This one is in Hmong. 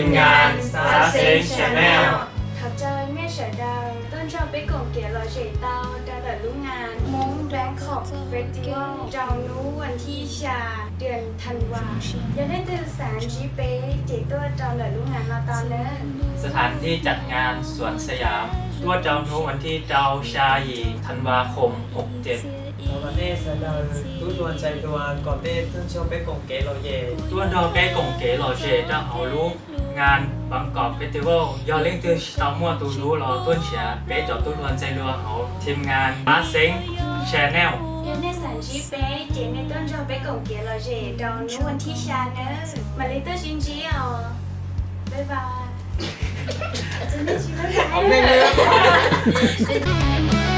Teem Nkas Xab Xeeb Channel. Thov caw nej sawv daws tuaj nrog peb koom kev lom zem tau rau ntawm lub ngas Hmoob Bangkok Festival rau hnub vas thib xya dua Thanva. Yog leej twg xav ntsib peb ces tuaj rau ntawm lub ngas no tau nawb. สถานที่จัดงานสวนสยาม tuaj rau hnub vas thib rau xya yim Thanva khoom hoom ces. Thov kom nej sawv daws tub hluas ntxhais hluas kom nej tuaj nrog peb koom kev lom zem, tuaj nrog peb koom kev lom zem rau hauv lub ngas Bangkok Festival. Yog leej twg tsis tau muaj tus hlub los tuaj nrhiav peb cov tub hluas ntxhais hluas hauv teem nkas Xab Xeeb Channel. Yog nej xav ntsib peb ces nej tuaj nrog peb koom kev lom zem rau hnub vas thib xya nawb. Mam li tuaj sib ntsib os. Bye bye.